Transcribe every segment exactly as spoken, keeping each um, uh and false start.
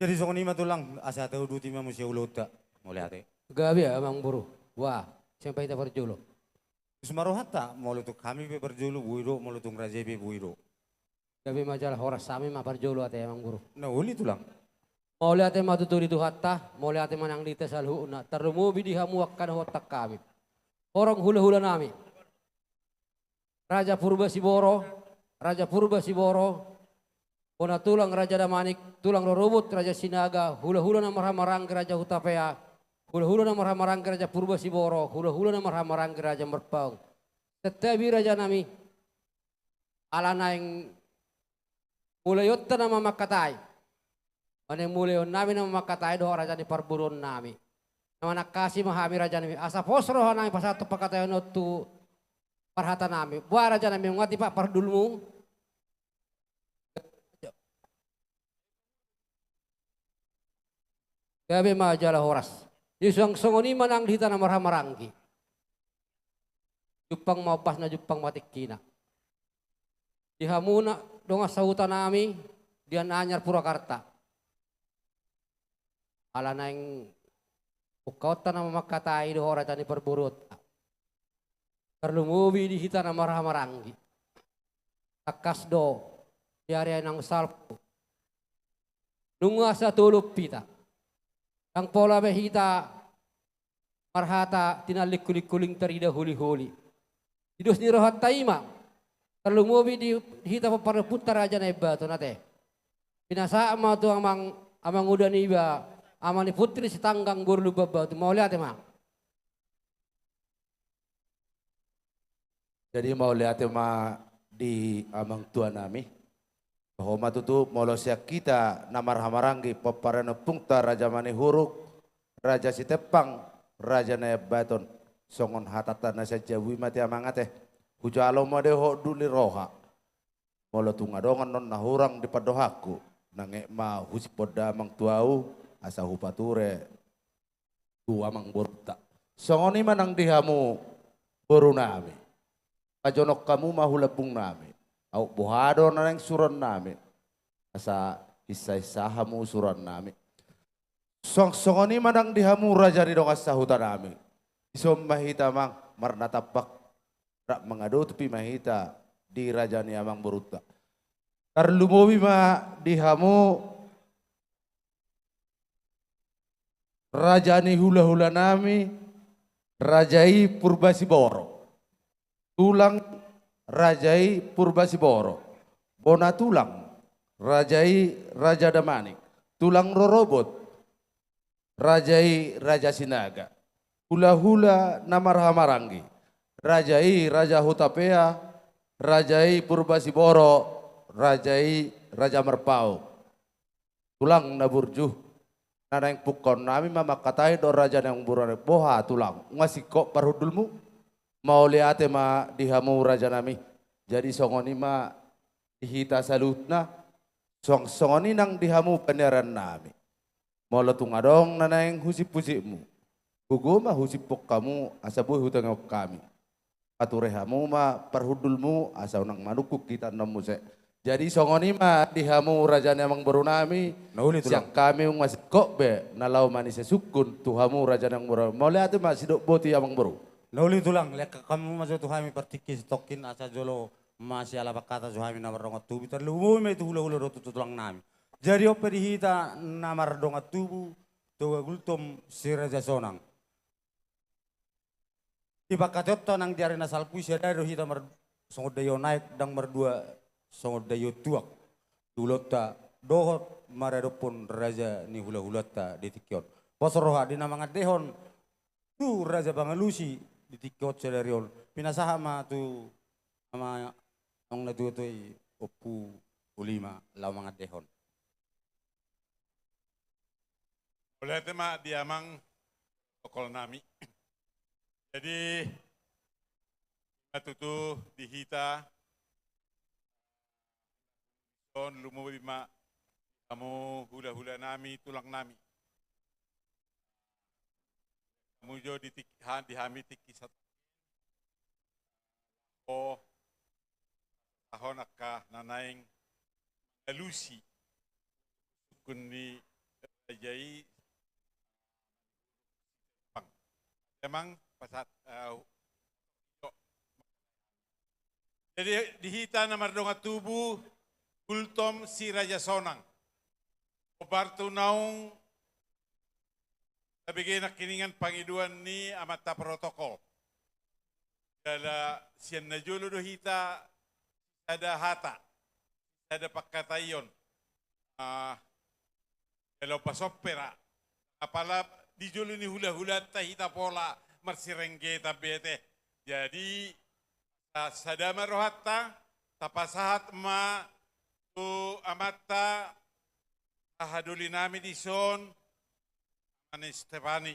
Jadi songon i ma tulang, asa tauduti ma muse ulaonta. Mauliate. Gabe amang boru. Wah, sampe hita parjolo. Tus ma rohanta, molo tung hami pe parjolo boi do, molo tung raja i pe boi do. Gabe ma jala horas, hami ma parjolo ate amang boru. Na uli tulang. Mauliate ma tutu di Tuhanta, mauliate ma nang di hita saluhutna, tarlumobi di hamu angka dohot angka hami. Horong hulahulanami. Raja Purba Siboro, Raja Purba Siboro, bona tulang Raja Damanik, tulang rorobot Raja Sinaga, hulahula na marhahamaranggi Raja Hutapea, hulahula na marhahamaranggi Raja Purba Siboro, hulahula na marhahamaranggi Raja Marpaung. Santabi rajanami, ala naeng mulaionta na mamangkatai. Naeng mulaionami na mamangkatai dohot raja ni parboruonnami. Na manangkasi ma hami rajanami. Asa pos rohanami pasahathon pangkataion on tu parhatanami. Boha rajanami, nunga tipak parhundulmu? Gabe ma jala horas. Jadi suang songon i ma nang di hita na marhahamaranggi. Jumpang ma ombasna, jumpang ma tingkina. Di hamu na dongan sahutanami, di Anyar Purwakarta. Ala naeng ungkaonta na mamangkatai dohot raja ni parboruonta. Tarlumobi di hita na marhahamaranggi. Tangkas do, di ari naung salpu. Nunga satolop hita. Ndang pola be hita marhata tinallik hulinghuling tarida holiholi. Di dos ni rohanta i ma. Tarlumobi di hita pomparan ni ompunta Raja Naimbaton ate. Pinasahat ma tu amang, amang uda niba, ama ni Putri Sitanggang boru Lumban Batu. Mauliate ma. Jadi mauliate ma di amang tuanami. Toho ma tutu molo sian hita na marhahamaranggi pomparan ni ompunta Raja Manihuruk, Raja Sitempang, Raja Naimbaton. Songon hatanta na sian jabu i ma ate amang ate. Hujalo ma dohot duli roha. Molo tung adong annon na hurang di pandohanku, nanget ma husiphon damang tu ahu, asa hupature tu amang borunta. Songon i ma nang di hamu borunami. Pajonok hamu ma hu lambungnami. Aut boha do na naeng suruannami. Asa hinsahinsa hamu suruannami. Suang songon i ma nang di hamu raja ni dongan sahutanami. Dison ma hita amang marnatampak. Rap mangadopi ma hita di raja ni amang borunta. Tarlumobi ma di hamu raja ni hulahulanami, raja i Purba Siboro. Tulang raja i Purba Siboro. Bona tulang raja i Raja Damanik. Tulang rorobot raja i Raja Sinaga. Hulahula na marhahamaranggi. Raja i Raja Hutapea, raja i Purba Siboro, raja i Raja Marpaung. Tulang na burju, na naeng pungkaonnami ma mangkatai dohot raja ni amang borunami. Boha tulang, nunga singkop parhundulmu? Mauliate ma di hamu rajanami. Jadi songon i ma di hita saluhutna, suang songon i nang di hamu paniarannami. Molo tung adong na naeng husiphusipmu, gogo ma husiphon hamu asa boi hutangihon hami. Pature hamu ma parhundulmu asa unang manungkun hita annon muse. Jadi songon i ma di hamu raja ni amang borunami. Na uli tulang. Sian hami nunga singkop be na laho manise sungkun tu hamu raja ni amang borunami. Mauliate ma sidok boti amang boru. Na uli tulang, lean hamu ma jo tu hami partingki sitongkin asa jolo masialapan hata jo hami na mardongan tubu, tarlumobi ma i tu hulahula dohot tu tulangnami. Jadi on pe di hita na mardongan tubu, Toga Gultom si Raja Sonang. Di pangkataionta nang di ari na salpu i sadari do hita mar-, songon daion aek ndang mardua songon daion tuak. Di ulaonta dohot maradophon raja ni hulahulanta di tingki on. Pos roha di na mangandehon tu raja pangalusi di tingki on sadari on. Pinasahat ma tu ama naung na tuatua i, Ompu Uli ma laho mangandehon. Mauliate ma di amang protokol nami. Jadi, ima tutu di hita on, lumobi ma hamu hulahula nami, tulang nami. Hamu jo di tik-, ha-, di hami tingki sat-, o, tahon angka na naeng mangalusi sungkun ni Jadi, Bang, emang pasat, eh, jadi di hita na mardongan tubu, Gultom si Raja Sonang. Obar tu naung tabege nangkiningan pangidoan ni amanta protokol. Jala sian na jolo do hita sada hata, sada pangkataion. Ah, jala pasompe ra. Apala di jolo ni hulahulanta hita pola marsirenggetan be ate. Jadi, sa-, sada ma rohanta, tapasahat ma tu amanta, hahadolinami dison, Amang Stefani,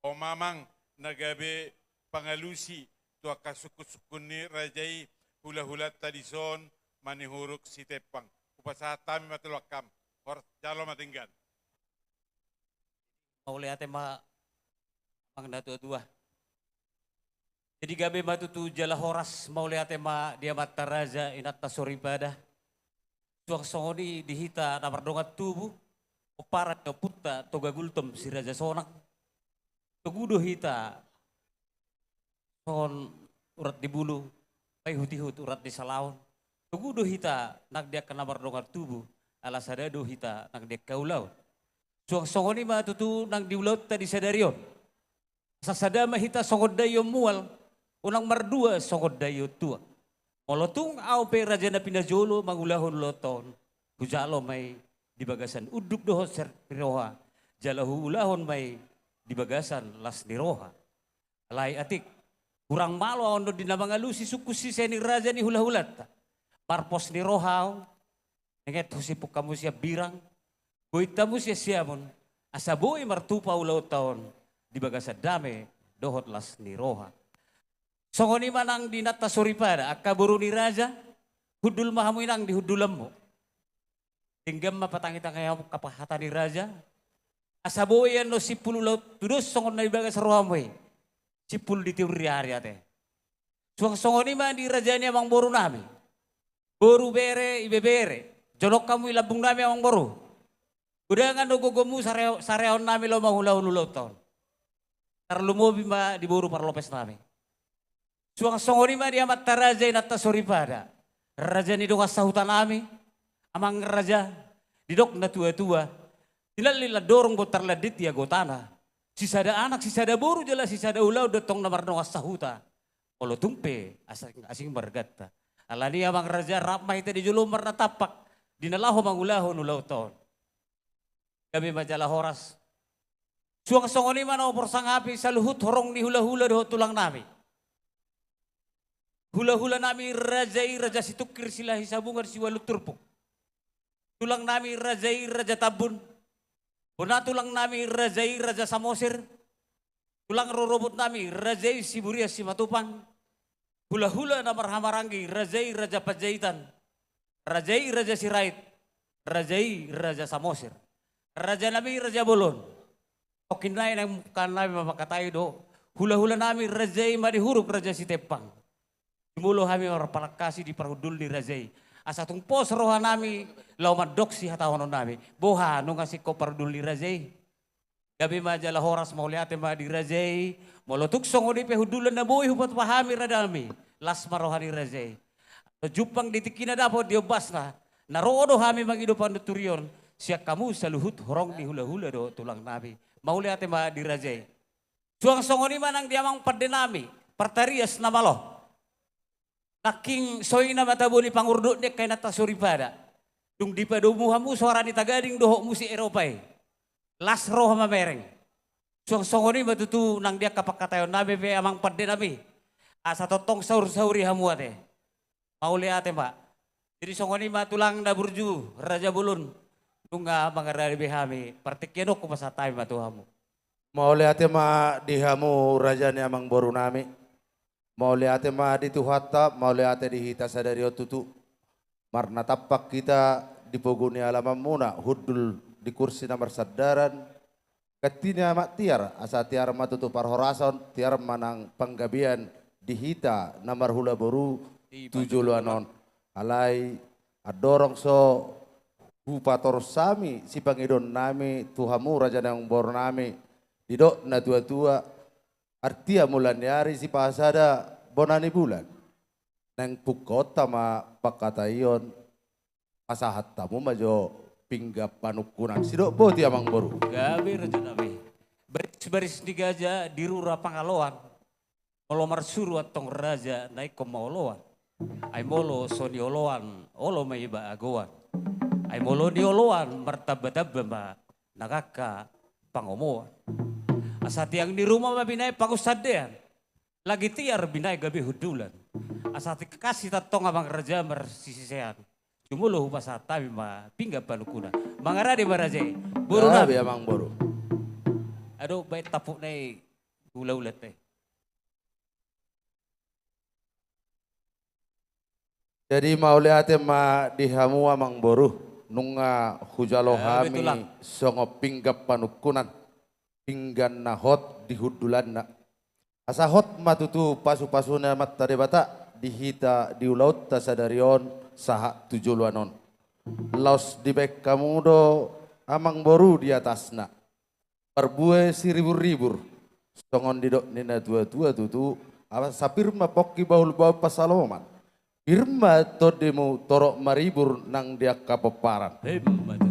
o mamang na gabe pangalusi tu angka sungkunsungkun ni raja i, hulahulanta dison, Manihuruk Sitempang. Hupasahat hami ma tu angkam, horas jalo ma denggan. Mauliate ma amang na tuatua. Jadi gabe ma tutu jala horas, mauliate ma di amanta raja, inanta soripada. Suang songon i di hita na mardongan tubu, pomparan ni ompunta Toga Gultom si Raja Sonang. Togu do hita songon urat di bulu, paihutihut urat di salaon. Togu do hita nang di angka na mardongan tubu, ala sada do hita nang di angka ulaon. Suang songon i ma tutu nang di ulaonta di sadari on. Asa sada ma hita songon daion mual, unang mardua songon daion tuak. Molo tung ahu pe raja na pinajolo mangulahon ulaonta on, hujalo ma i di bagasan unduk dohot ser ni roha, jala huulahon ma i di bagasan las ni roha. Alai atik, hurang malo ahu on di na mangalusi sungkun sise ni raja ni hulahulanta. Marpos ni roha ahu, nenget husiphon hamu sian birang, goit hamu sian siamun, asa boi martupa ulaonta on di bagasan dame dohot las ni roha. Songon i ma nang di inanta soripada, angka boru ni raja, hundul ma hamu inang di hundulanmu. Denggan ma patangitangi hamu angka hata ni raja, asa boi annon simpul ulaon tudos songon na di bagas rohamu i, simpul di tiur ni ari ate. Suang songon i ma di raja ni amangborunami. Boru, bere, ibebere, jonok hamu i lambungnami amangboru. Undangan do gogomu sare-, sareonnami laho mangulahon ulaonta on. Tarlumobi ma di boru parlopesnami. Suang songon i ma di amanta raja, inanta soripada, raja ni dongan sahutanami, amang raja, didok na tuatua, tinallik landorong bontar landit ia gotana. Sisada anak, sisada boru, jala sisada ulaon do antong na mardongan sahuta. Molo tung pe asing, asing marganta. Alani i amang raja, rap ma hita di jolo marnatampak di na laho mangulahon ulaonta on. Gabe ma jala horas. Suang songon i ma na hupasangapi saluhut horong ni hulahula dohot tulangnami. Hulahulanami raja i, Raja Situngkir Silahisabungan Siualunturpuk. Tulangnami raja i, Raja Tambun. Bona tulangnami raja i, Raja Samosir. Tulang rorobotnami raja i, Siburian Simatupang. Hulahula na marhahamaranggi, raja i, Raja Panjaitan. Raja i, Raja Sirait. Raja i, Raja Samosir. Rajanami, Raja Bolon. Tongkin nai naeng mungkaannami ma mangkatai do hulahulanami raja i, Manihuruk Raja Sitempang. Jumolo hami marpalangkasi di parhundul ni raja i, asa tung pos rohanami laho mandok sihatahononnami. Boha, nunga singkop parhundul ni raja i? Gabe ma jala horas, mauliate ma di raja i. Molo tung songon i pe hundulan na boi hupatupa hami rajanami, las ma roha ni raja i. Jumpang di tingkina, dapot di ombasna, na ro do hami mangido panuturion sian hamu saluhut horong ni hulahula dohot tulangnami. Mauliate ma di raja i. Suang songon i ma nang di amang pandenami, Partarias na malo. Nangkin so i na ma tabo ni pangurdot ni angka inanta soripada. Dung dipadomu hamu soara ni tagading dohot musik Eropa i, las roha mamereng. Suang songon i ma tutu nang di angka pangkataionnami pe, amang pandenami, asa tongtong saursauri hamu ate. Mauliate ma. Jadi songon i ma tulang na burju, Raja Bolon, nunga mangarade be hami, partingkian on hupasahat hami ma tu hamu. Mauliate ma di hamu raja ni amangborunami. Mauliate ma di Tuhanta, mauliate di hita sadari on tutu. Marnatampak hita di pogu ni alamanmuna, hundul di kursi na marsandaran. Ganti ni amak tiar, asa tiar ma tutu parhorason, tiar ma nang panggabean di hita na marhula boru tu joloan on. Alai andorang so hupatorus hami sipangidoonnami tu hamu raja ni amangborunami, didok na tuatua, artia mula ni ari sipasada bona ni bulan. Naeng pungkaonta ma pangkataion, pasahat hamu ma jo pinggan panungkunan. Sidok boti amangboru. Gabe rajanami. Baris-baris ni gaja di rura pangaloan. Molo marsuru antong raja na ingkon ma oloan. Ai molo so nioloan, olo ma iba agoan. Ai molo nioloan, martambatamba ma na angka pangomoan. Asa tiang ni ruma ma binaen pangunsandean. Lagi tiar binaen gabe hundulan. Asa tingkasi tantong amang raja marsisisean. Jumolo hupasahat hami ma pinggan panungkunan. Mangarade ma raja i. Boru nami. Gabe amangboru. Adong baen tampukna i hulahulan te. Jadi mauliate ma di hamu amangboru, nunga hujalo hami songon pinggan panungkunan, pinggan na hot di hundulanna. Asa hot ma tutu pasupasu ni Amanta Debata di hita di ulaonta sadari on sahat tu joloan on. Laos dibaen hamu do amangboru di atasna. Parbue siriburribur, songon didok ni na tuatua tutu, asa pir ma pongki bahulbahul pansalongan. Pir ma tondimu torop maribur nang di angka pomparan.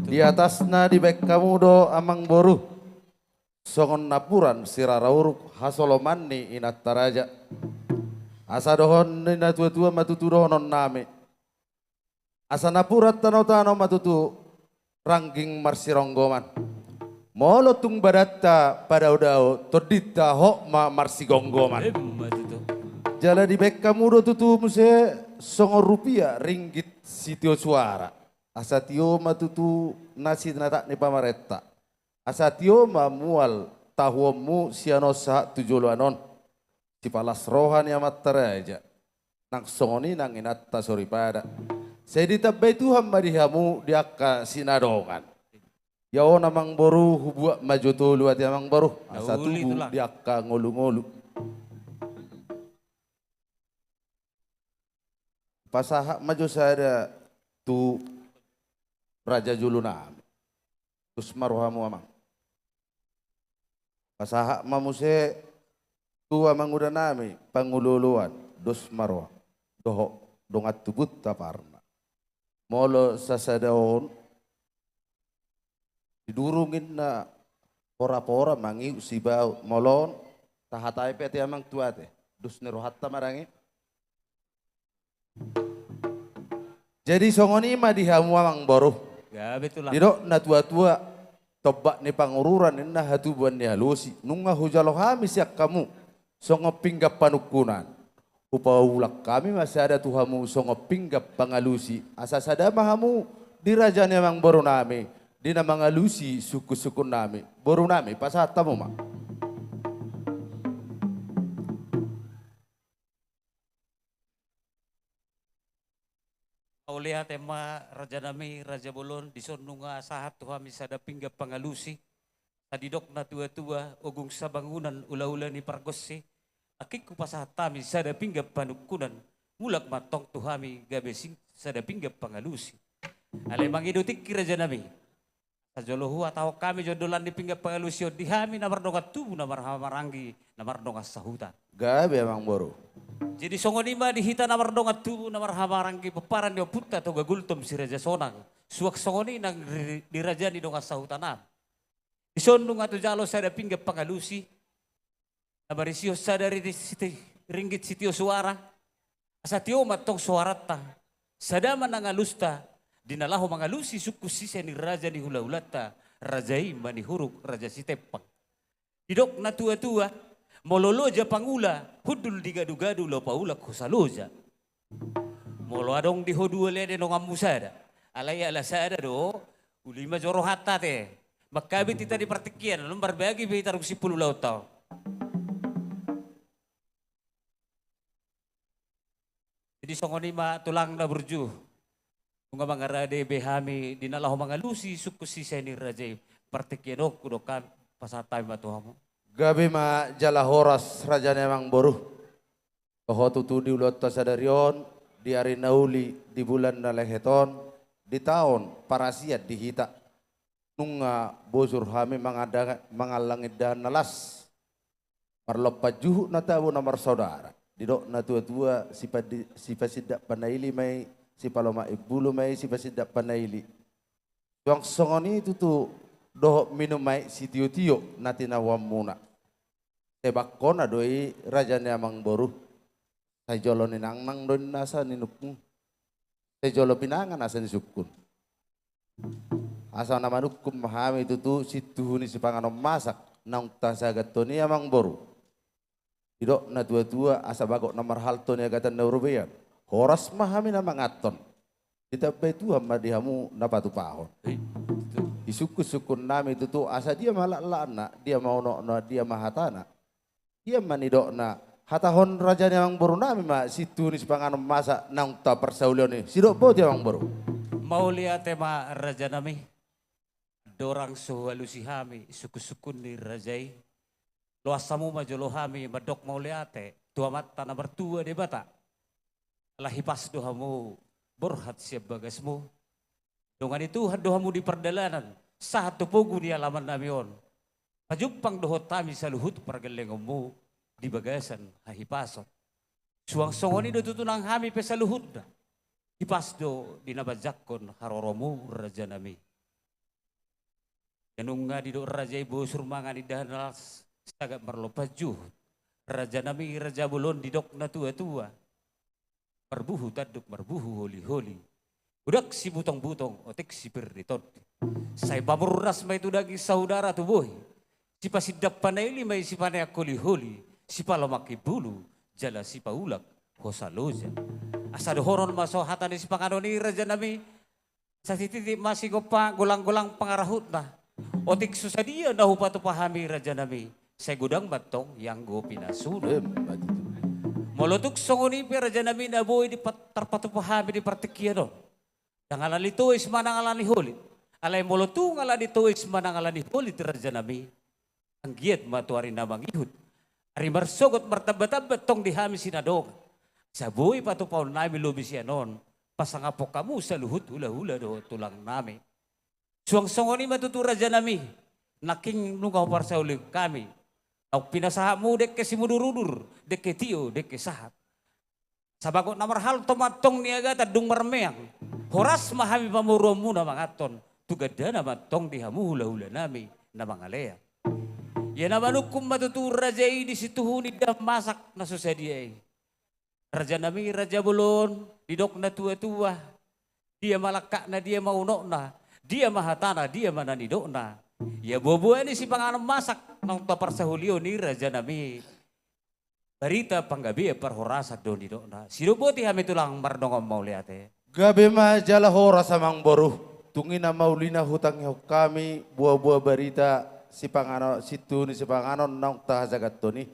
Di atasna dibaen hamu do amangboru songon napuran sirara uruk hasoloman ni inanta raja. Asa dohonon ni na tuatua ma tutu dohononnami. Asa napuran tanotano ma tutu rangging marsironggoman. Molo tung badanta padaodao, tondinta hot ma marsigomgoman. Jala dibaen hamu do tutu muse songon rupia ringgit sitio suara. Asa tio ma tutu na sinatak ni pamarenta. Asa tio ma mual tahuonmu sian on sahat tu joloan on. Sipalas roha ni amanta raja. Nang songon i nang inanta soripada. Sai ditambai Tuhan ma di hamu di angka sinadongan. Ia on amangboru hubuat ma jo tolu ate amangboru. Asa tubu di angka ngolungolu. Pasahat ma jo sada tu raja jolonami. Dos ma rohamu amang. Pasahat ma muse tu amangudanami pangolooloan, dos ma roha. Dohot dongan tubunta parna. Molo sasada on, didurung inna porapora mangiuk sibaut, molo on tahatai pe ate amang tu ate. Dos ni rohanta ma dang i. Jadi songon i ma di hamu amangboru. Didok na tuatua, tombak ni Pangururan ninna hatubuan ni halosi, nunga hujalo hami sian hamu songon pinggan panungkunan. Hupaulak hami ma sada tu hamu songon pinggan pangalusi, asa sada ma hamu di raja ni amangborunami, di na mangalusi sungkunsungkunnami. Borunami, pasahat hamu ma. Mauliate ma rajanami, raja bolon, dison nunga sahat tu hami sada pinggan pangalusi. Asa didok na tuatua, ogung sabangunan, ulaula ni pargonsi. Nangkin hupasahat hami sada pinggan panungkunan, mulak ma antong tu hami gabe sing sada pinggan pangalusi. Alai mangido tingki rajanami. Asa jolo huhatahon hami jo dolan ni pinggan pangalusi on di hami na mardongan tubu na marhahamaranggi na mardongan sahuta. Gabe amangboru. Jadi songon i ma di hita na mardongan tubu na marhahamaranggi pomparan ni ompunta Toga Gultom si Raja Sonang. Suang songon i nang di raja ni dongan sahutanami. Dison nunga hujalo sada pinggan pangalusi. Na barisihon sada ringgit siti-, ringgit sitio suara. Asa tio ma antong suaranta. Sada ma nang alusta. Di na laho mangalusi sungkun sise ni raja ni hulaulanta. Raja i Manihuruk, raja Sitempang. Didok na tuatua. Molo loja pangula. Hundul di gadugadu laho paulak hosa loja. Molo adong di ho dua lede donganmu sada. Alai ala sada do, uli ma jo rohanta ate. Mangkabit hita di partingkian, alum marbagi pe hita dung simpul ulaonta on. Jadi songon i ma tulang na burju. Nunga mangarade be hami di na laho mangalusi sungkun sise ni raja i. Partingkian on hudok hami, pasahat hami ma tu hamu. Gabe ma jala horas raja ni amangboru. Toho tutu di ulaonta sadari on, di ari na uli, di bulan na lehet on, di taon parasian di hita. Nunga bosur hami mangada-, mangallang indahan na las. Marlompan juhut na tabo na marsaudara. Didok na tua-tua, sipadi-, sipasindak panaili ma i, sipalomak imbulu ma i, sipasindak panaili. Suang songon i tutu dohot minum aek sitio-tio na tinahuanmuna. Sai bangkona do i raja ni amangboru. Sai jolo ninangnang do ninna asa ninungkun. Sai jolo pinangan asa nisungkun. Asa na manungkun ma hami tutu sintuhu ni sipanganon masak naung tasahathon i amangboru. Didok na tua-tua asa bagot na marhalto Niagatan na urobean. Horas ma hami na manganhon. Ditambai Tuhan ma di hamu na patupahon. Hei, tutu. Disungkun-sungkun nami tutu asa dia ma laklakna, dia ma unokna, dia ma hatana. Dia ma nidokna, hatahon raja ni amangboru nami ma sintuhu ni sipanganon masak naung taparsaulihon i. Sidok boti amangboru. Mauliate ma raja nami. Andorang so hualusi hami sungkun-sungkun ni raja i, loas hamu ma jolo hami mandok mauliate tu Amanta na martua Debata. Ala hipas do hamu borhat sian bagasmu. Dongani Tuhan do hamu di pardalanan sahat tu pogu ni alaman nami on. Pajumpang dohot hami saluhut pargellengonmu di bagasan hahipason. Suang songon i do tutu nang hami pe saluhutna. Hipas do di na manjangkon haroromu raja nami. Ia nunga didok raja i bosur mangan indahan na las, sagat marlompan juhut. Raja nami raja bolon, didok na tua-tua. Marbuhu tanduk marbuhu holi-holi. Godang sibutong-butong otik sipir ni tondi. Sai pamurnas ma i tu daging saudara tu bohi. Sipasindak panaili ma i sipaneang holi-holi. Sipalomak imbulu jala sipaulak hosa loja. Asa dohonon ma so hata ni sipanganon i raja nami. Sasintiti ma sigompa golang-golang pangarahutna. Otik so sadia na hupatupa hami raja nami, sai godang ma tong ianggo pinasuna. Emma tutu. Molo tung songon i pe raja nami na boi di pat-, tarpatupa hami di partingkian on. Ndang ala ni tois manang ala ni holit. Alai molo tung ala ni tois manang ala ni holit raja nami. Anggiat ma tu ari na mangihut. Ari marsogot martamba-tamba tong di hami sinadongan. Asa boi patupaon nami lobi sian on. Pasangaphon hamu saluhut hula-hula dohot tulang nami. Suang songon i ma tutu raja nami. Nangkin nunga huparsaulihon hami. Naung pinasahatmu dengke simudur-udur, dengke tio, dengke sahat. Sabagot na marhalto ma tong Niagatan dung marmeang. Horas ma hami pamoruonmuna manganhon. Tu gandana ma tong di hamu hula-hula nami na mangalean. Ia na manungkun ma tutu raja i di sintuhu ni indahan masak na so sadia i. Raja nami raja bolon, didok na tua-tua. Dia ma langkatna, dia ma unokna, dia ma hatana, dia ma na nidokna. Ia boa-boa ni sipanganon masak naung taparsaulihon i raja nami. Barita panggabean parhorasan do nidokna. Sidok boti hami tulang mardongan mauliate. Gabe ma jala horas amangboru. Tung i na maulina hutangihon hami boa-boa barita sipanganon, sintuhu ni sipanganon naung tahasagathon i.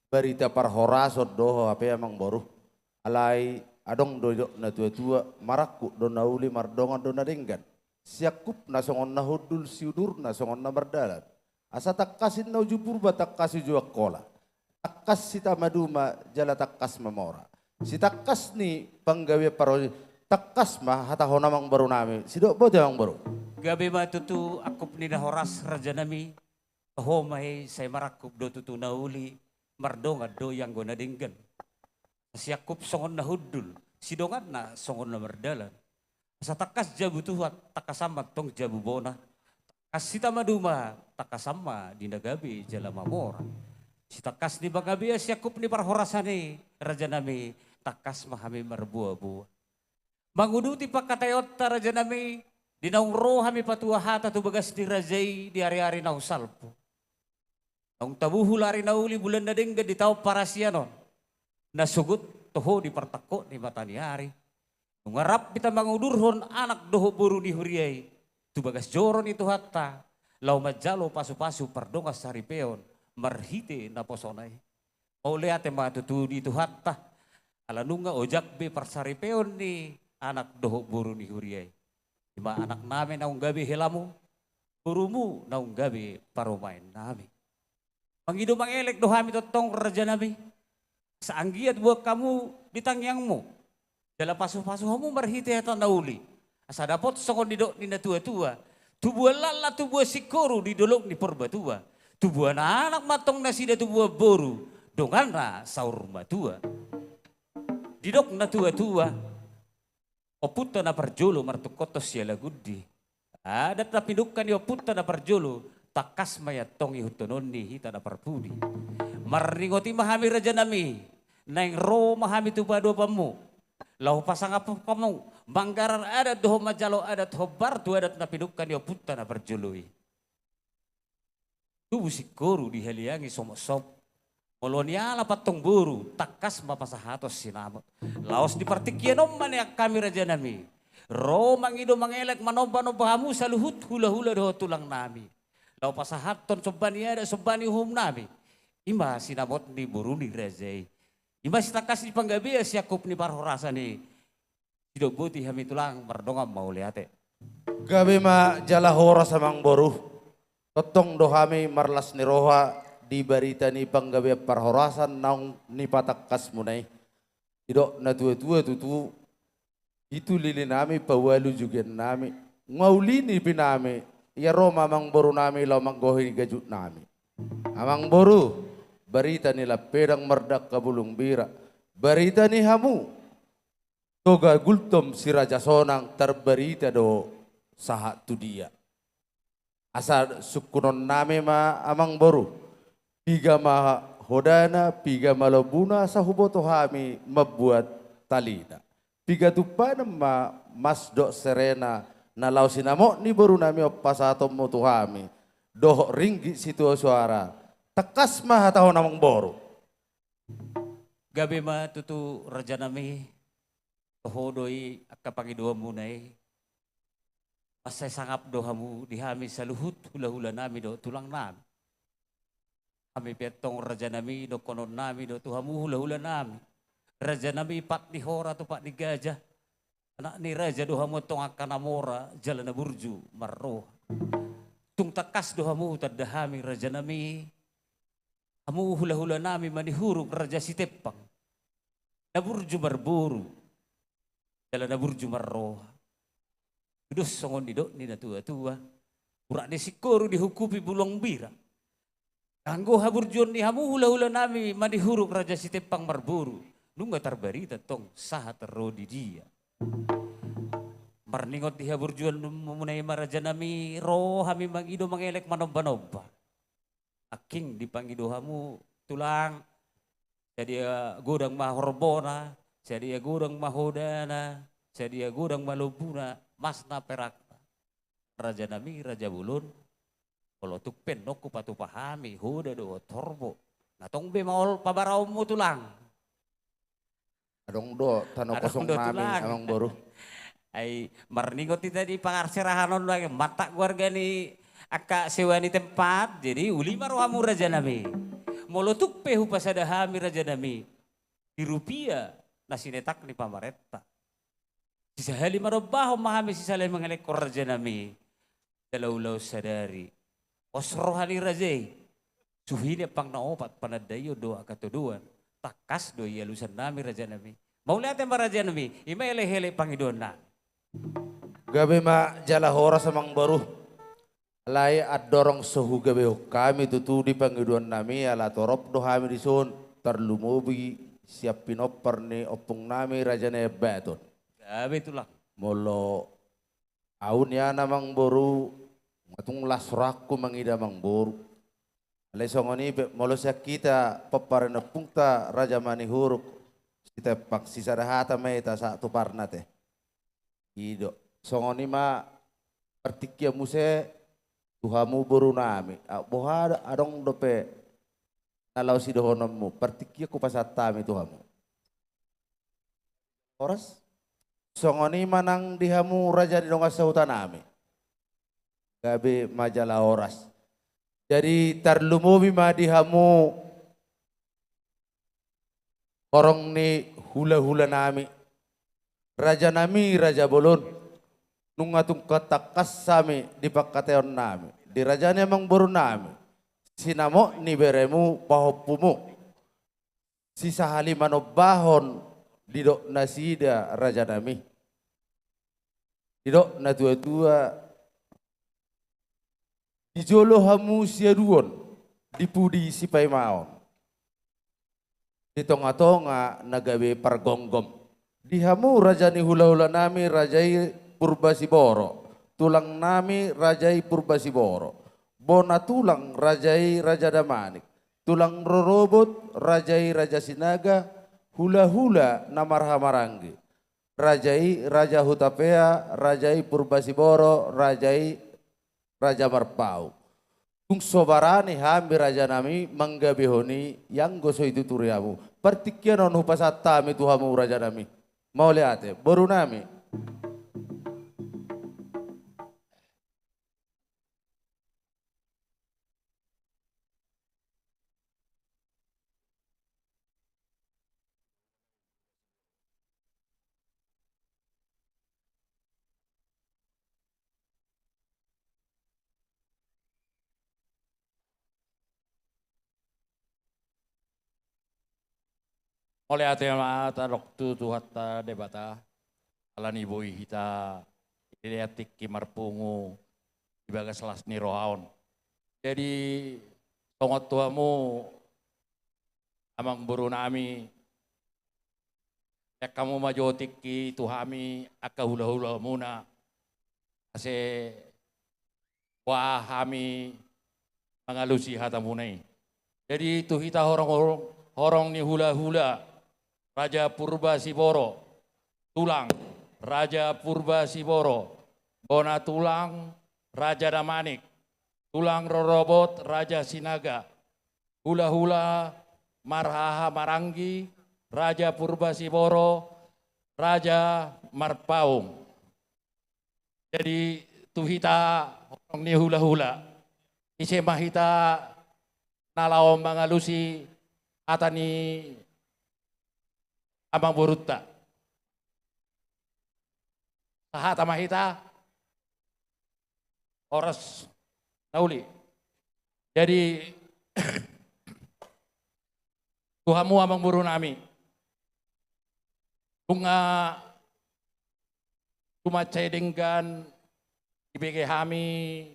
Barita parhorason do ho hape amangboru. Alai adong do didok na tua-tua, marangkup do na uli mardongan do na denggan. Siangkupna songon na hundul, siudurna songon na mardalan. Asa tangkas inna uju Purba, tangkas uju Angkola. Tangkas sitamaduma jala tangkas mamora. Sitangkas ni panggabean parhorason, tangkas ma hatahon amangboru nami. Sidok boti amangboru. Gabe ma tutu angkup ni na horas raja nami. Ho ma i sai marangkup do tutu na uli, mardongan do ianggo na denggan. Siangkup songon na hundul, sidonganna songon na mardalan. Asa tangkas jabu Tuhan, tangkasan ma tong jabu bona. Tangkas sitamaduma, tangkasan ma di na gabe jala mamora. Sitangkas ni panggabean siangkup ni parhorasan i, raja nami, tangkas ma hami marboa-boa. Manguduti pangkataionta raja nami, di naung ro hami patua hata tu bagas ni raja i di ari-ari naung salpu. Naung tabuhul ari na uli bulan na denggan di taon parasian on. Na sogot toho di partangkok ni mata ni ari. Nunga rap hita mangudurhon anak dohot boru ni huria i. Tu bagas joro ni Tuhanta, laho manjalo pasu-pasu pardongan saripeon, marhite naposona i. Mauliate ma tutu di Tuhanta, ala nunga ojak be parsaripeon ni anak dohot boru ni huria i. I ma anak nami naung gabe helamu, borumu naung gabe parumaen nami. Mangido mangelek do hami tongtong raja nami, asa anggiat boan hamu di tangiangmu. Jala pasu-pasu hamu marhite hata na uli. Asa dapot songon nidok ni na tua-tua, tubuan laklak tubuan singkoru di dolok ni Purbatua. Tubuan anak ma antong nasida tubuan boru, donganna saur matua. Didok na tua-tua, ompunta na parjolo martungkothon sialagundi. Adat na pinungka ni ompunta na parjolo, tangkas ma i antong ihuthonon ni hita na parpudi. Marningot i ma hami rajanami, naeng ro ma hami tu padopanmu. Laho pasangap hamu manggarar adat dohot manjalo adat hombar tu adat na pinungka ni ompunta na parjolo i. Tubu singkoru dihaliangi somok-somok. Molo nialap antong boru, tangkas ma pasahaton sinamot. Laos di partingkian on ma nian hami rajanami, ro mangido mangelek manomba-nomba hamu saluhut hula-hula dohot tulangnami. Laho pasahathon somba ni adat somba ni uhumnami. I ma sinamot ni boru ni raja i. I ma sitangkas ni panggabean siangkup ni parhorasan i. Sidok boti hami tulang, mardongan mauliate. Gabe ma jala horas amang boru. Tongtong do hami marlas ni roha di barita ni panggabean parhorasan naung nipatangkasmuna i. Didok na tua-tua tutu, pitu lilinami paualu jugiannami, nga uli nipinami, ia ro ma amang borunami laho manggohi gajutnami. Amang boru, barita ni lampedang mardangka bulung bira, barita ni hamu Toga Gultom si Raja Sonang tarbarita do sahat tu dia. Asa sungkunonnami ma amang boru, piga ma hodana, piga ma lombuna, asa huboto hami mambuat talina. Piga tumpanan ma mas dohot serena na laho sinamot ni borunami on pasahatonmu tu hami, dohot ringgit sitio soara. Tangkas ma hatahon amang boru. Gabe ma tutu rajanami, toho do i angka pangidoanmuna i. Mansai sangap do hamu di hami saluhut hula-hulanami dohot tulangnami. Hami pe antong rajanami, dohononnami do tu hamu hula-hulanami. Rajanami, pat ni hora tu pat ni gajah. Anak ni raja do hamu antong angka na mora jala na burju marroha. Tung tangkas do hamu tanda hami rajanami. Hamu hula-hulanami Manihuruk Raja Sitempang, na burju marboru jala na burju marroha. Tudos songon nidok ni na tua-tua, urat ni singkoru dihungkupi bulung bira. Anggo haburjuon ni hamu hula-hulanami Manihuruk Raja Sitempang marboru, nunga tarbarita antong sahat ro di dia. Marningot di haburjuonmuna i ma rajanami, ro hami mangido mangelek manomba-nomba. Nangkin dipangido hamu tulang, sadia godang ma horbona, sadia godang ma hodana, sadia godang ma lombuna, masna perakna. Rajanami, raja bolon, molo tung pe nunga hupatupa hami hoda dohot horbo, na tong be maol pabaraonmu tulang. Adong do tano kosong nami, amang boru. Ai marningot hita di pangarserahan on, mantak goarga ni angka sewa ni tempat, jadi uli ma rohamu rajanami. Molo tung pe hupasada hami rajanami di rupia na sinetak ni pamarenta, sisahali manombahon ma hami, sisahali mangelekhon rajanami. Jala ulaon sadari, pos roha ni raja i. Suhi ni ampang na opat, panandaion dohot hatodoan, tangkas do i alusannami rajanami. Mauliate ma rajanami, i ma elek-elek pangidoannami. Gabe ma jala horas amang boru. Alai andorang so hugabehon hami tutu di pangidoannami, ala torop do hami dison, tarlumobi sian pinompar ni ompungnami Raja Nabaton. Gabe tulang. Molo au nian amang boru, nga tung las rohangku mangida amang boru. Alai songon i pe molo sian hita pomparan ni ompunta Raja Manihuruk Sitempang, sisada hata ma hita sahat tu parna te. I do. Songon i ma partingkian muse tu hamu borunami. Boha adong dope na laho sidohononmu, partingkian hupasahat hami tu hamu. Horas. Songon i ma nang di hamu raja ni dongan sahutanami. Gabe ma jala horas. Jadi tarlumobi ma di hamu horong ni hula-hulanami, rajanami raja bolon. Nunga tung tangkas hami di pangkataionnami, di raja ni amang borunami, sinamot ni beremu pahompumu. Sisahali manombahon didok nasida rajanami. Didok na tua-tua, di jolo hamu siaduon, di pudi sipaimaon, di tonga-tonga na gabe pargomgom. Di hamu raja ni hula-hula nami, raja i Purba Siboro, tulang nami raja i Purba Siboro, bona tulang raja i Raja Damanik, tulang rorobot raja i Raja Sinaga, hula-hula na marhahamaranggi, raja i Raja Hutapea, raja i Purba Siboro, raja i Raja Marpaung. Tung so barani hami raja nami manggabehon i, ianggo so dituturi hamu. Partingkian on hupasahat hami tu hamu raja nami. Mauliate, boru nami. Mauliate ma tadok tu Tuhanta Debata, ala ni boi hita dilehon tingki marpungu di bagas las ni roha on. Jadi, songon tu hamu amangboru nami, lean hamu ma jo tingki tu hami angka hula-hulamuna, ase boha hami mangalusi hatamuna i. Jadi tu hita horong, horong, horong ni hula-hula, Raja Purba Siboro, tulang, Raja Purba Siboro, bona tulang, Raja Damanik, tulang rorobot, Raja Sinaga, hula-hula marhahamaranggi, Raja Purba Siboro, Raja Marpaung. Jadi, tu hita horong ni hula-hula, ise ma hita na laho mangalusi hata ni amangborunta? Sahata ma hita, horas na uli. Jadi, tu hamu amangboru nami, nunga tumansai denggan dibege hami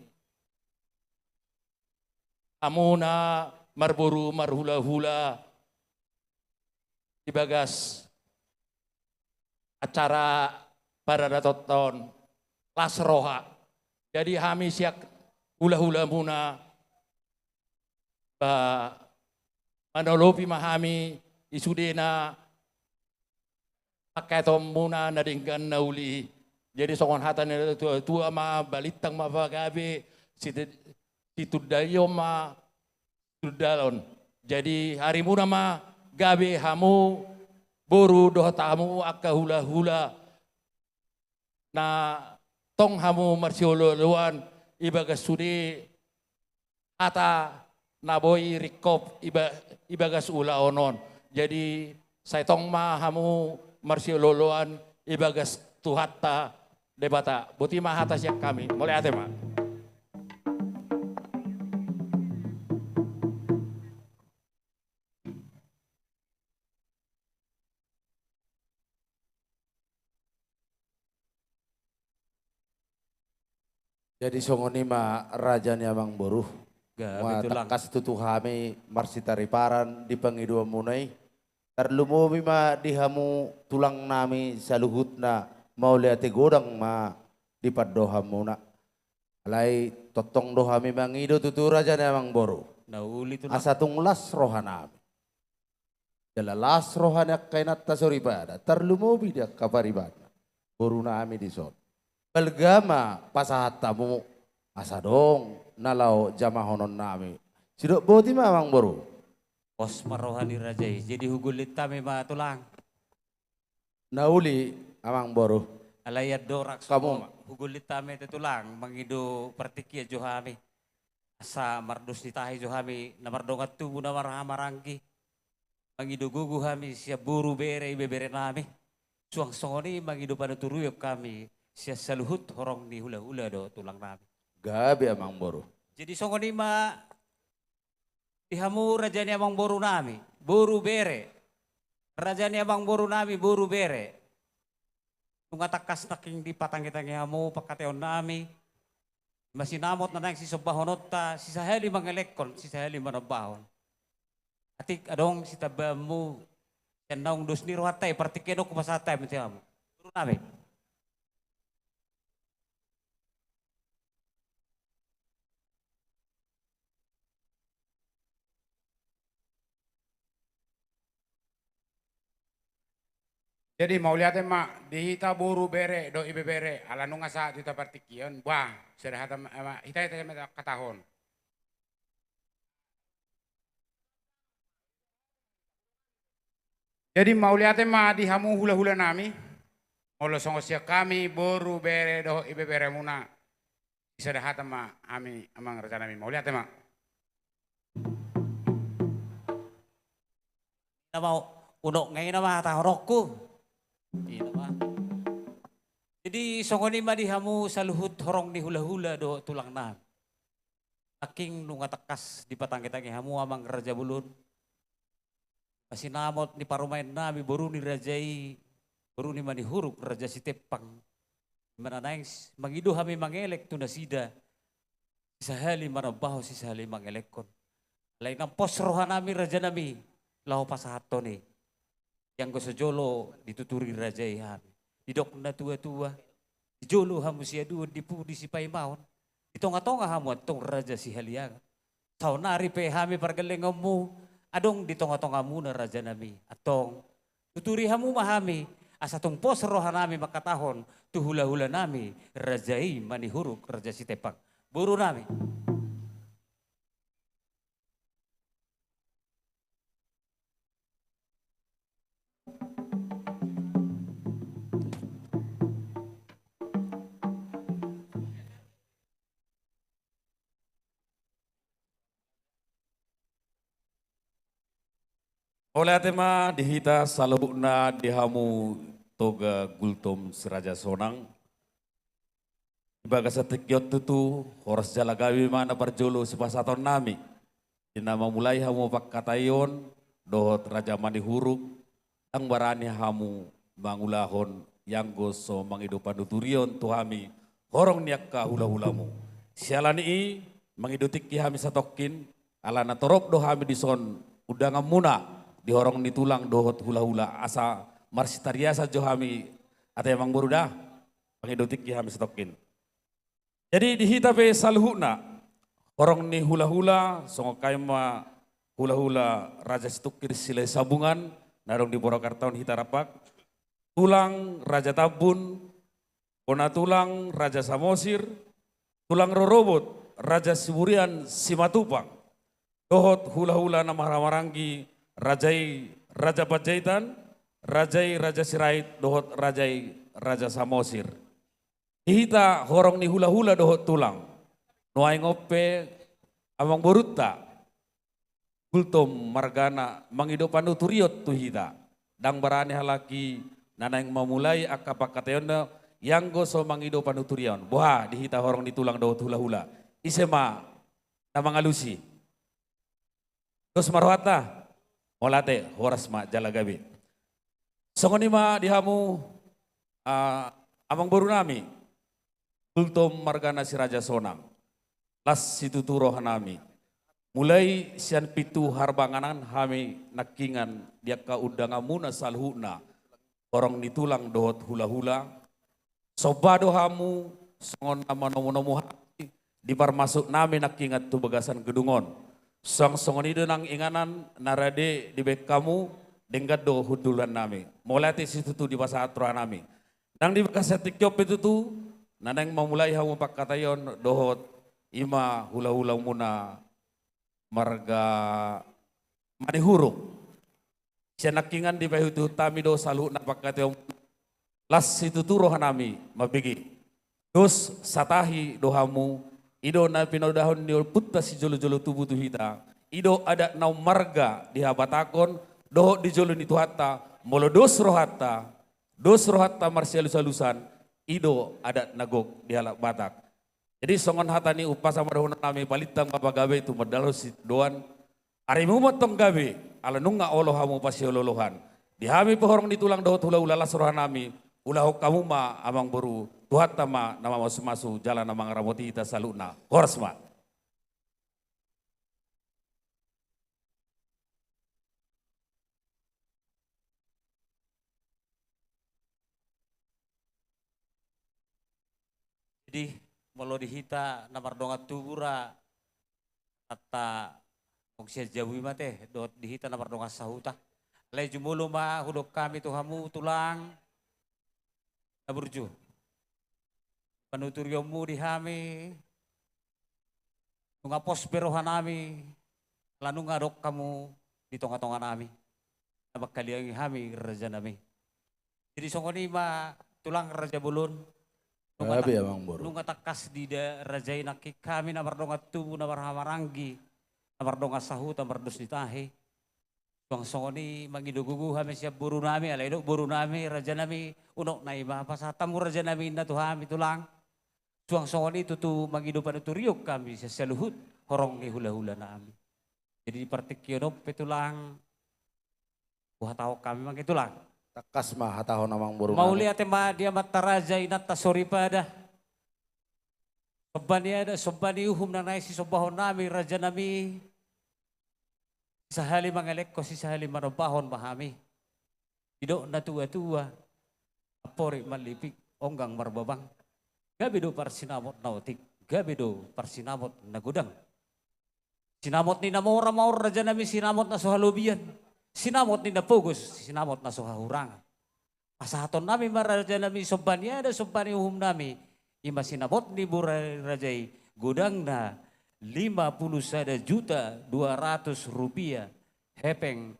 hamu na marboru marhula-hula di bagas acara paradaton on, las roha. Jadi hami sian hula-hulamuna, ba, manolopi ma hami di sudena pangkataion muna na denggan na uli. Jadi songon hata ni natua-tua ma, balintang ma pagabe, situ-, situndalion ma situndalan. Jadi arimuna ma gabe hamu boru dohot hamu angka hula-hula na tong hamu marsiolo-oloan di bagas sude hata na boi ringkot iba-, di bagas ulaon on. Jadi, sai tong ma hamu marsiolo-oloan di bagas Tuhanta Debata. Boti ma hata sian hami. Mauliate ma. Jadi songon i ma raja ni amangboru. Gabe, tulang. Tangkas tutu hami marsitariparan di pangidoanmuna i. Tarlumobi ma di hamu tulang nami saluhutna, mauliate godang ma di pandohanmuna. Alai tongtong do hami mangido tutu raja ni amangboru. Na uli, tulang. Asa tung las roha nami. Jala las roha ni angka inanta soripada, tarlumobi di angka paribanna, boru nami dison. Balga ma pasahat hamu, asa adong na laho jamahonon nami. Sidok boti ma amangboru. Pos ma roha ni raja i, jadi hugullit hami ma tulang. Na uli amangboru. Alai andorang songon hugullit hami ate tulang, mangido partingkian jo hami. Asa mardos ni tahi jo hami na mardongan tubu na marhahamaranggi. Mangido gogo hami sian boru, bere, ibebere nami. Suang songon i mangido panuturion hami sian saluhut horong ni hula-hula do tulang nami. Gabe amangboru. Jadi songon i ma di hamu raja ni amangboru nami, boru, bere. Raja ni amangboru nami, boru, bere. Nunga tangkas nangkin dipatangke-tangke hamu pangkataionnami. Ima sinamot na naeng sisombahononta, sisahali mangelekhon, sisahali manombahon. Atik adong sitambaanmu, sian naung dos ni rohanta i, partingkian on hupasahat hami tu hamu. Gurunami. Jadi mauliate ma di hita boru, bere dohot ibebere, ala nunga sahat hita partingkian, bah, sada hata ma, ma, hita, hita ma hatahon. Jadi mauliate ma di hamu hula-hula nami, molo songon sian hami boru, bere dohot ibeberemuna, sada hata ma hami amang raja nami, mauliate ma. Nama unok ngai nama hatahononku. Ina ma. Jadi songon i ma di hamu saluhut horong ni hula-hula dohot tulang nami. Nangkin nunga tangkas dipatangke-tangke hamu amang raja bolon. Pasinamot ni parumaen nami boru ni raja i, boru ni Manihuruk, Raja Sitempang. Ima na naeng s-, mangido hami mangelek tu nasida, sisahali manombahon, sisahali mangelekhon. Alai nang pos roha nami raja nami, laho pasahathon i. Ianggo so jolo dituturi raja i hami. Didok natua-tua, di jolo hamu siaduon, di pudi sipaimaon, di tonga-tonga hamu antong raja sihaliangan. Saonari pe hami pargellengonmu adong di tonga-tongamuna raja nami. Antong tuturi hamu ma hami, asa tung pos roha nami mangkatahon tu hula-hula nami, raja i Manihuruk, Raja Sitempang. Boru nami. Mauliate ma di hita saluhutna di hamu Toga Gultom Si Raja Sonang. Di bagasan tingki on tutu, horas jala gabe ma na parjolo sipasahaton nami. Di na mamulai hamu pangkataion dohot Raja Manihuruk, ndang barani hamu mangulahon ianggo so mangido panuturion tu hami horong ni angka hula-hulamu. Siala ni i, mangido tingki hami satongkin, ala na torop do hami dison undanganmuna di horong ni tulang dohot hula-hula, asa marsitariasan jo hami, ate amang boru da. Mangido tingki hami satongkin. Jadi di hita pe saluhutna, horong ni hula-hula, songon hami ma hula-hula Raja Situngkir Silahi Sabungan, na adong di Purwakarta on hita rap. Tulang Raja Tambun, bona tulang Raja Samosir, tulang rorobot Raja Siburian Simatupang, dohot hula-hula na marhahamaranggi, raja i Raja Panjaitan, raja i Raja Sirait, dohot raja i Raja Samosir. Di hita horong ni hula-hula dohot tulang, nuaeng on pe amang borunta Gultom margana mangido panuturion tu hita. Ndang barani halak i na naeng mamulai angka pangkataionna ianggo so mangido panuturion. Boha di hita horong ni tulang dohot hula-hula? Ise ma na mangalusi? Dos ma rohanta. Mauliate, horas ma jala gabe. Songon i ma di hamu, ah, amang boru nami, Gultom margana Si Raja Sonang. Las situtu roha nami. Mulai sian pintu harbanganan hami nangkiningan di angka undanganmuna saluhutna, horong ni tulang dohot hula-hula. Somba do hamu songon na manomu-nomu hami di parmasuk nami nangkiningan tu bagasan gedung on. Suang songon i do nang inganan na rade dibaen hamu, denggan do hundulan nami. Mauliate situtu dipasahat roha nami. Nang di bagasan tingki on pe tutu, na naeng mamulai hamu pangkataion dohot i ma hula-hulamuna marga Manihuruk. Sian nangkiningan dipaihut-ihut hami do saluhutna pangkataion. Las situtu roha nami mambege. Dos satahi do hamu, i do na pinaodahon ni ompunta sijolo-jolo tubu tu hita. I do adat na ummarga di habatahon, dohot di jolo ni Tuhanta, molo dos rohanta, dos rohanta marsialus-alusan, i do adat na gok di halak Batak. Jadi songon hata ni umpasa ma dohonon nami, palintang ma pagabe tumundalhon sitindoan. Arimu ma antong gabe, ala nunga olo hamu pasiolo-olohan. Di hami pe horong ni tulang dohot hula-hula, las roha nami, Ulahon hamu ma amangboru, Tuhanta ma na mamasumasu jala na mangaramoti hita saluhutna. Horas ma. Jadi, molo di hita na mardongan tubu ra, tata, wong sian jabu i ma te, dohot di hita na mardongan sahuta. Alai jumolo ma hudok hami tu hamu tulang, na burju. Panuturionmu di hami, nunga pos be rohanami, ala nunga adong hamu di tongatonganami. Na mangkaliangi hami rajanami. Jadi songon i ma tulang raja bolon. Nunga Gabe, ta-, amangboru. Nunga tangkas diida raja i nangkin hami na mardongan tubu, na marhahamaranggi, na mardongan sahuta, mardos ni tahi. Suang songon i mangido gogo hami sian borunami, alai didok borunami, rajanami, unokna i ma pasahat hamu rajanami ninna tu hami tulang. Suang songon i tutu mangido panuturion hami sian saluhut horong ni hulahulanami. Jadi di partingkian on pe tulang, huhatahon hami ma i tulang. Tangkas ma hatahon amangboru. Mauliate ma di amanta raja, inanta soripada. Somba ni adat, somba ni uhum na naeng sisombahonnami rajanami. Sisahali mangelekhon, sisahali manombahon ma hami. Didok natuatua, amporik mallipik, onggang marbabang. Gabe do parsinamot na otik, gabe do parsinamot na godang. Sinamot ni na mora ma on rajanami, sinamot na so halobian. Sinamot ni na pogos, sinamot na so hahurangan. Pasahatonnami ma rajanami somba ni adat, somba ni uhumnami. I ma sinamot ni boru raja i, godangna lima puluh sada juta dua ratus rupiah, hepeng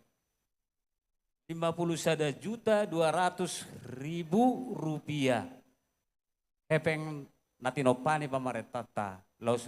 lima puluh sada juta dua ratus ribu rupiah. Hepeng na tinompa ni pamarentanta, laos